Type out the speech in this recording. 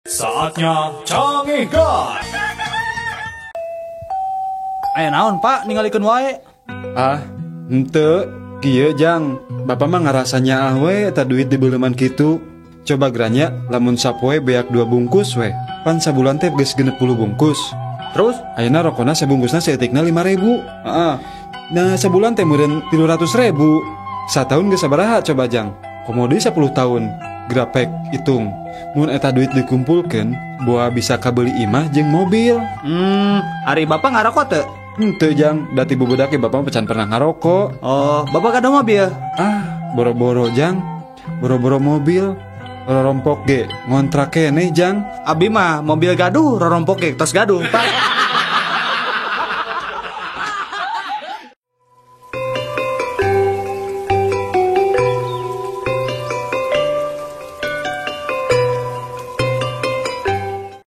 Saatnya Cangehgar. Aya naon, Pak, ningalikeun wae? Ah, henteu kieu, Jang. Bapak mah ngarasa nyaah we eta duit dibeuleman kitu. Coba gera nya, lamun sapoe beak dua bungkus we. Pan sabulan teh geus 60 bungkus. Terus? Ayeuna rokona sabungkusna saeutikna 5.000. Heeh. Nah, sabulan teh meureun 300.000. Sataun geus sabaraha coba, Jang? Komo deui 10 tahun. Gera pek hitung. Mun eta duit dikumpulkeun, boa bisa kabeli imah jeung mobil. Ari Bapak ngarokok teu? Henteu, Jang, da ti bubudak ge Bapak mah can pernah ngarokok. Oh, Bapak gaduh mobil? Ah, boro-boro, Jang. Boro-boro mobil. Rorompok ge ngontrak keneh, Jang. Abi mah mobil gaduh, rorompok ge tos gaduh, Pak.